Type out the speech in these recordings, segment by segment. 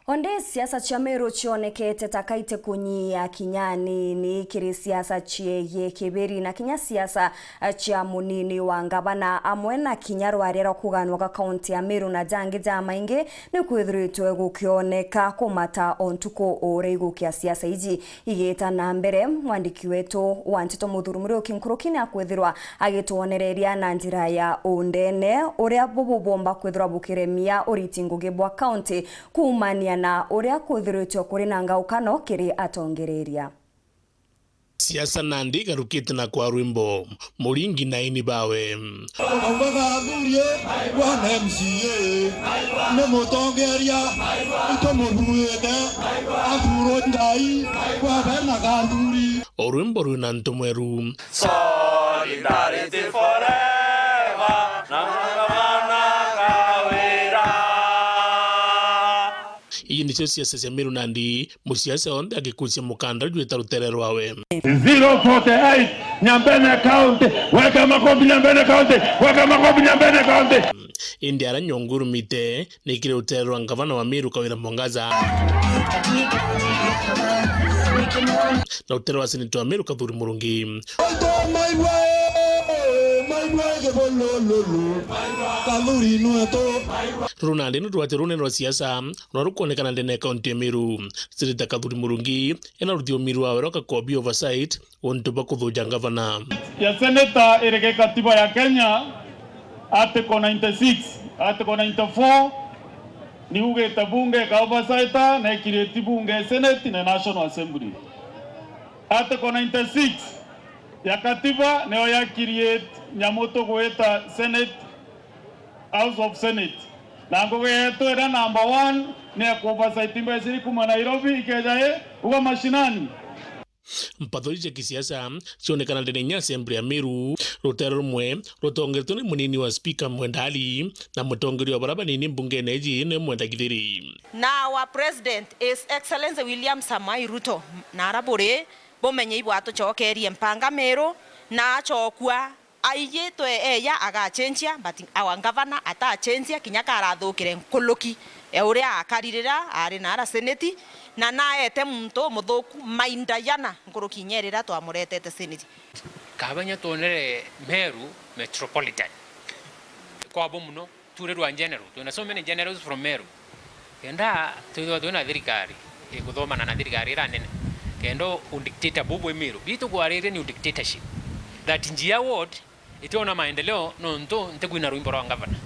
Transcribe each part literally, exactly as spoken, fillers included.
Onde siasa cia Meru cionekete ta kaite kunyia kinya anini kiri siasa ciegie kibiri na kinya siasa cia munini wa ngavana, amwe na kinya rwaria rwa kuganwa gwa kaunti ya Meru na jangi jamaingi ni kwithiritwe gukioneka kumata o ntuku o uria igukia siasa iji igita na mbere. Mwandiki wetu wa nteto Muthuri Muriuki Nkuruki ni akwithirwa agitwonereria na njira ya undene uria bubu bwomba kwithirwa bukiremia uriti ngugi bwa kaunti kuumania na uria kwithiritwe kuri na ngaukano kiri atongereria. Siasa nandi igarukite na kwa rwimbo, Muringi na aini bawe. Augaga athurie bwana M C A ni mutongeria, itumuthuite athurwe Ngai, bwabe na gathuri. O rwimbo rwina ntumweru. Solidarity forever, na gavana Kawira. Iji nicio siasa cia Meru nandi, musiasa onthe agikucia mukanda jwita rutere rwawe. Zero forty-eight, Nyambene County, weka makofi Nyambene County, weka makofi Nyambene County. Indi ara nyongo irumite ni kiri rutere rwa ngavana wa Meru Kawira Mwangaza na rutere rwa seneta wa Meru Kathuri Murungi. Maigwe, maigwe, kibulululu, Kathuri nwetu. Ruru nandi ni rwate runene rwa siasa ruria rukwonekana ndene ya kaunti ya Meru. Seneta Kathuri Murungi ena ruthiomi rwawe rwa Kakobi Oversight untu bwa kuthuja ngavana. Ya seneta iri gikatiba ya Kenya, Article ninety-six, Article ninety-four, niugite bunge ika oversight na ikiriti bunge, Senate na National Assembly. Article ninety-six ya katiba niyo ya create nyamu tugwita Senate, House of Senate. Na ngugi yetu iria number one ni ya ku oversight mbeca iri kuma Nairobi ikeja i uga mashinani. Mpatho iji cia kisiasa cionekana ndene inya Assembly ya Meru, rutere rumwe rutongeretwe ni munini wa Speaker Mwenda Ali na mutongeria wa baria banini mbungene iji ni Mwenda Githiri. Na our President, His Excellency William Samoei Ruto, nara buri, bumenye ibwatucokerie mpanga Meru, na acokua aigitwe eya agacenjia, but our governor atacenjia kinya karathukire nkuruki ya uria akari riria ari nara seneti, na naete muntu umuthuku mainda jana nkuruki inya riria twamuretete seneti. Kaba inya twonere Meru metropolitan. Kwabo muno. Turirwa general, twina so many generals from Meru. Kenda twithwa twina thirikari ikuthomana na thirikari ira nene, kenda u dictator bubu i Meru. Bitu kwaririe ni dictatorship. That Njia ward itiona maendeleo nontu ntikwina rwimbo rwa governor.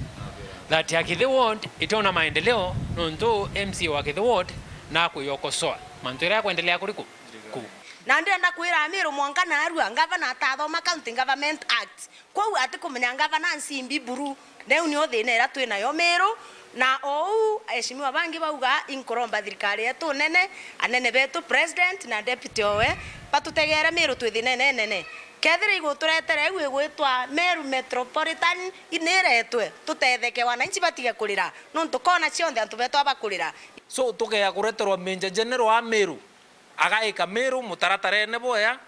That Akithi ward itiona maendeleo nontu M C A wa Akithi ward nakwiyokosoa mantu iria akwendelea kuriku ku. Na ndirenda kwira Amiru mwanka narua, governor atathoma County Government Act. Kwou atikumenya ngavana ncimbi buru. Neu nio thina iria twi nayo Miru, na ou eshimiwa bangi bauga, inkuromba thirikari yetu nene, anene betu, president na deputy owe, batutegeere Miru twi thinene nene. Kethira iguturetera iu igwitwa Meru Metropolitan niiretwe, tutetheke, wananchi batige kurira, nontu kona cionthe antu betu abakurira. So, tukeya kureterwa Major General a Miru, agaika Miru mutaratarene bwega,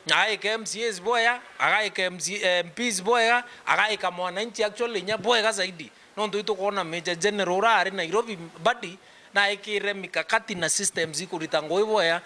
agaika M C As bwega, agaika M C, eh, M Ps bwega, agaika mwananchi actually inya bwega zaidi. Nontu itukwona Major General uria ari Nairobi badi naikire mikakati na systems ikurita ngugi bwega.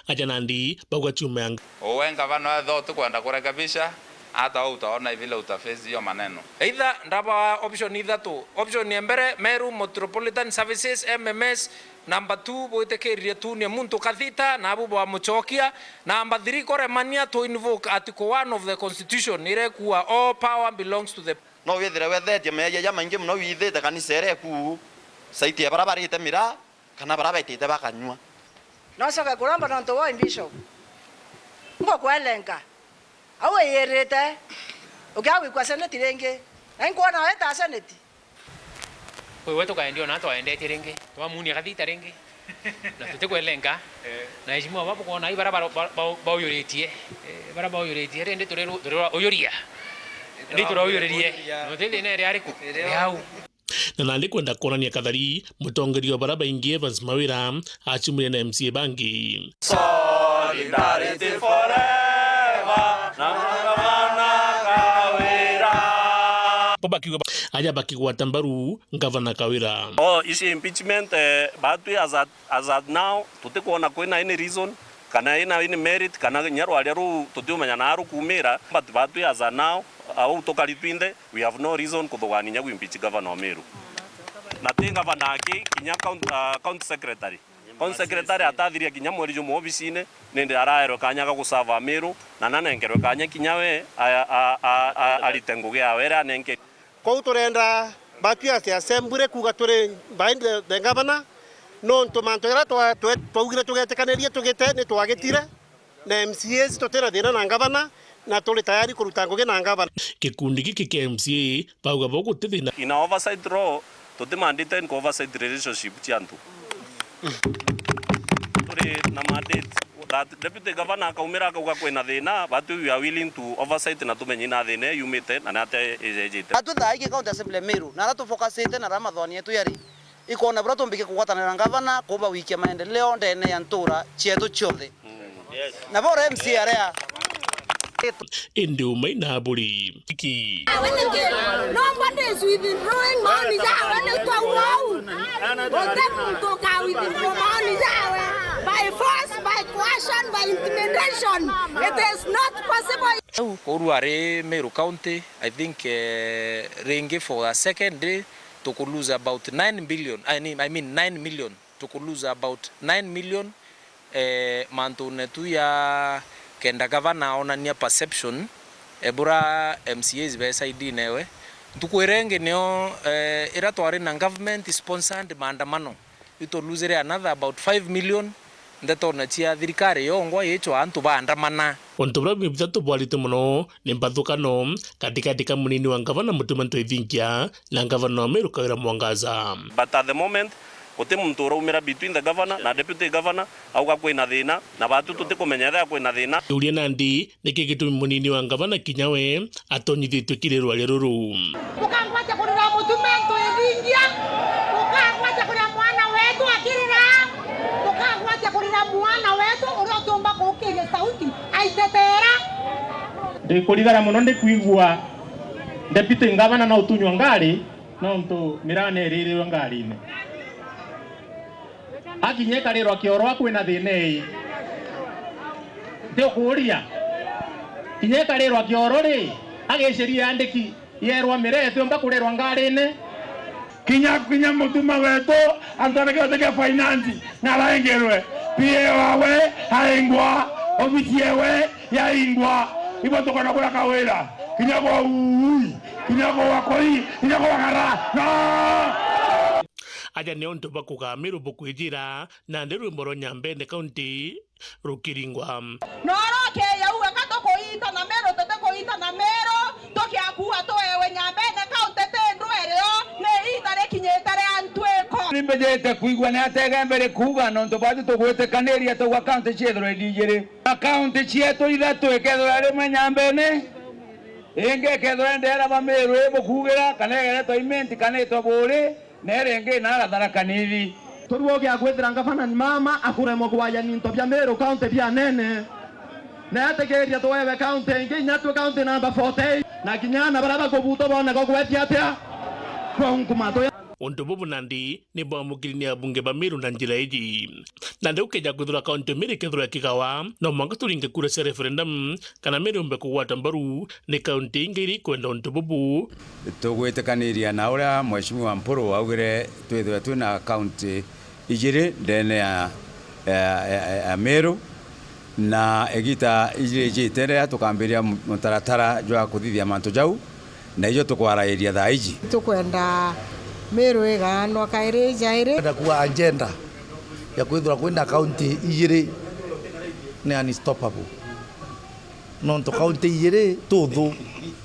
Aja nandi bauga chuma ya Uwe ngavana wetho utikwenda kurekebisha, hata wewe utaona vile utaface hiyo maneno. Either ndaba option ithatu. Option ya mbere, Meru Metropolitan Services, M M S, Number two, bwitikiririe tuunie muntu kathita, nabu bwamucokia. Number three, kuremania to invoke article one of the constitution, iria ikuuga all power belongs to the. No withire wethetie meeyia jamaingi mono withite kanisa iria iku, saiti ya baria barite miraa, kana baria baitite bakanyua. Nocoke kuromba nontu woi bishop. Ngukwelenga. Au iyirite. Ukia gwikua seneti ringi. Na inkwona wita seneti. Kwi we tukaendia ona twaendetie ringi, twamuunia kathita ringi, na tutikwelenga. Eh. Na eshimiwa babu kwona ai bara bara- ba- ba- bauyuritie, eh, bara bauyuritie, rindi turi ru- turi ura uyuria. Ndi turauyuririe. Uyuria. Na uti thina iri ariku? Iri au. Na nandi kwenda kwonania kathari, mutongeria wa bara baingi Evans Mawira acumire na M C A bangi. Solidarity forever, na gavana Kawira. Bo bakiuga ba- aja bakigwata mbaru Ngavana Kawira. Oh, ici impeachment, eh, batwi as at, as at now, tutikwona kwina any reason, kana ina any merit, kana kinya rwaria ruu tutiumenya naa rukuumira, but batwi as at now, au tukari twinthe, we have no reason kuthugania kinya ku impeach Governor wa Meru. Na ti Governor aki, kinya county, ah, county secretary. County secretary atathiria kinya mweri jumwe obisine, nindi araerwe kanya ga gusava Meru, na nanenkerwe kanya kinya we a-, a-, a-, a-, arite ngugi yawe iria anenkerwe. Kwou turenda batwi as assembly kuuga turi behind the, the governor, nontu mantu jaria twa-, twe-, twaugire tugetikaniria tugite ni twagitire, na M C As tuti na thina na ngavana, na turi tayari kuruta ngugi na ngavana. Gikundi giki kia M C A bauga bo guti thina. In our oversight role, tuti mandated ku oversight relationship cia antu. Turi na mandate that deputy governor akaumira akauga kwina thina, but we are willing to oversight na tumenye na thina yumite na nate ijejite. Atwi thaa iji county assembly ya Meru, na ara tufocusite na ara mathoni yetu yari. Ikona buria tumbike kugwatanira na ngavana kubawikia maendeleo ndene ya ntura cietu cionthe. Na bora M C A aria. Indi umai na buri. Iki. Nobody is withdrawing maoni jawe ni twauga uu. Guti muntu uka withdraw maoni jawe by force, by coercion, by intimidation. It is not possible. Koru ari Meru County, I think, eh, ringi for a second day, tuku lose about nine billion, I mean, I mean nine million, tuku lose about nine million, eh, mantune tu ya kenda gavana onania perception, eh, bura M C As be side-ine ewe. Ntuku iria ingi nio, eh, ira twari na government sponsored maandamano, ituruzire another about five million ndetone cia thirikari yongwa yichwa antu baandamana. Untu buria bwingi bithatu bwarite mono ni mbathukano katikati ka munini wa ngavana Mutuma Ntwethinkia na ngavana wa Meru Kawira Mwangaza. But at the moment, guti muntu uraumira between the governor na deputy governor auga kwina thina, na batu tutikumenya ethira kwina thina. Kiuria nandi, niki gitumi munini wa ngavana kinya we atonyithitue kiri rwaria ruru? Ukangwatia kurira Mutuma Ntwethinkia, ukangwatia kurira mwana wetu akirira, ukangwatia kurira mwana wetu uria utiumba kuukiria sauti aitetera. Ndikurigara mono ndikwigua deputy ngavana no utunywa ngari, nontu mirane iririrwe ngarine. Akinya ikarirwa kioro akwina thina ii. Ntiukuuria. Kinya ikarirwa kioro ri, agiciria andiki yerwa mirete umba kurirwa ngarine. Kinya, kinya Mutuma wetu, antu areke gutege finance, na araingirwe. P A wawe aingwa, obisi yewe yaingwa. Ibo tukona kuria Kawira. Kinya kwa ui, kinya kwa koi, kinya kwa gara. No! Aja ni untu bwa kugaa Meru bukwijira, nandi rwimbo rwa Nyambene County rukiringwa. Noro keya uga ka tukuita na Meru, tutikuita na Meru, tukiakua tuewe Nyambene County ti ndwerio, ni iita rikinyite ria ntwiko. Nimbijite kwigua ni ategembe rikuuga, nontu batu tugwitikaniria tugwa county ciethirwe iri ijiri. Na county cietu ithatu ikethirwa rimwe Nyambene, ingi ikethirwa indeera ba Meru ibukuugira, kana igeretwa Imenti, kana itwa Buuri, na iria ingi inaara Tharaka Nithi. Turua ugia kwithira ngavana ni mama akuremwa kwayania into bia Meru County bianene, na etikiria tuewe county ingi, inya twi county number forty-eight, na kinya ana baria bakubuta boone gwa kwetia atia kwa unkumatwe. Untu bubu nandi ni bwamukiri ni abunge ba Meru na njira iji. Nandi ukeja kwithirwa county Meru ikethirwa ikigawa, no mwanka turinge kura cia referendum kana Meru yumbe kugwata mbaru ni kaunti ingi iria ikwenda untu bubu. Tugwitikaniria na uria Mheshimiwa Mpuru augire twithirwe twina kaunti ijiri ndene ya, ya, ya, ya Meru, na igita ijiri ijite riria tukambiria mu-, mutaratara jwa kuthithia mantu jau, na ijo tukwarairia thaa iji. Tukwenda Meru igaanwa kairi ijairi. Kwenda kuuga agenda ya kwithirwa kwina kaunti ijiri ni unstoppable. Nontu kaunti ijiri tuthu,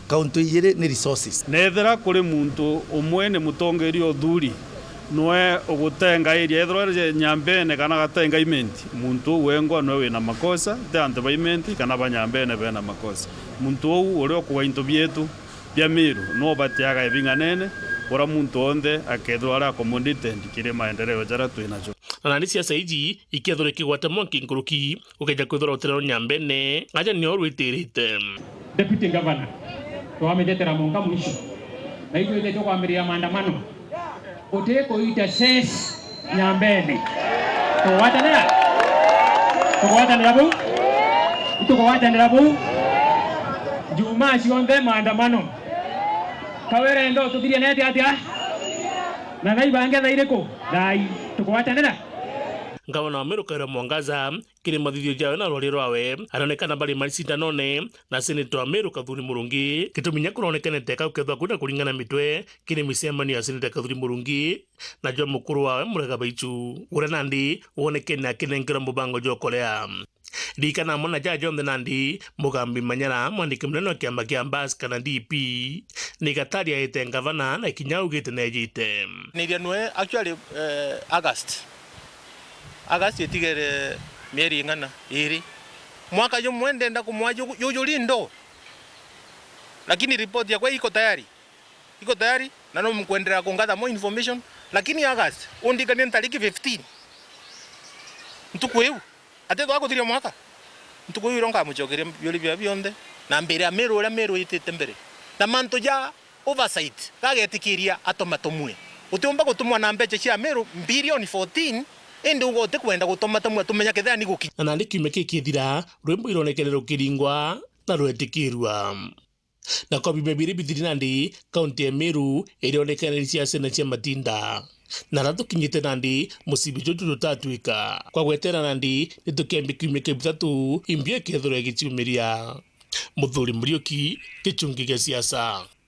kaunti ijiri ni resources. Neethira kuri muntu umwe ni mutongeria uthuri, nwe ugutengairia, ethirwa ari Nyambene kana agatenga Imenti, muntu uu wengwa nwe wina makosa, ti antu ba Imenti kana ba Nyambene bena makosa. Muntu uu uria ukuga into bietu bia Meru, nwe ubatiaga ebing'anene, uria muntu onthe akethirwa ari accommodated kiri maendeleo jaria twinajo. Na nandi siasa iji ikethirwa ikigwata mwanki nkuruki, ukeja kwithirwa rutere rwa Nyambene, aja nio rwitirite. Deputy Governor, twamichetera mwanka mwisho. Na ithui twitite kwambiriria maandamano. Utikuita ses nyambene. Tugwatanira? Tugwatanira bau? Itugwatanira bau? Jumaa cionthe maandamano. Kawere ndo tuthirie nete atia? Na naibange thaa iriku? Thaa i. Tugwatanira? Ngavana wa Meru Kawira Mwangaza, kiri mathithio jawe na rwari rwawe, aronekana bari macindanone na Senator wa Meru Kathuri Murungi. Gitumi nya kuronekanete kau kethwa kwina kuringana mitwe kiri micemanio ya Senator Kathuri Murungi na jwa mukuru wawe Murega Baichu, uria nandi wonekene akinenkerwa mubango jwa ukorea. Ririkana amwe na jaa jonthe nandi, Mugambi Manyara, mwandiki munene wa kiama kia Mbas kana D P, ni gatari aite ngavana na kinya augite nejite. Niria nwe actually, eh, August. August itigere mieri ing'ana? Iri. Mwaka jumwe ndenda kumwa ju-, jujuri ndo. Lakini report yakwa iko tayari. Iko tayari, na no mkwendelea kungatha more information, lakini August, undikanie ntariki fifteen. Ntuku iu, ati twaguthiria mwaka. Ntuku iu iro nkamucokeria biuri bia bionthe, na mbere ya Meru uria Meru itite mbere. Na mantu ja oversight, gagetikiria atoma tumwe. Utiumba gutumwa na mbeca cia Meru bilioni fourteen, indi uga utikwenda gutoma tumwe tumenya kethira ni gukinya. Na nandi kiumia kikithira, rwimbo ironekene rukiringwa na rwetikirua. Na kwa biumia biiri bithiri nandi, kaunti ya Meru irionekana iri cia ciana cia matinda. Na aria tukinyite nandi, mucibi juju jutatwika. Kwa gwetera nandi, ni tukiambia kiumia kia butatu, imbio ikethirwa igiciumiria. Muthuri Muriuki, Gichungi gia Siasa.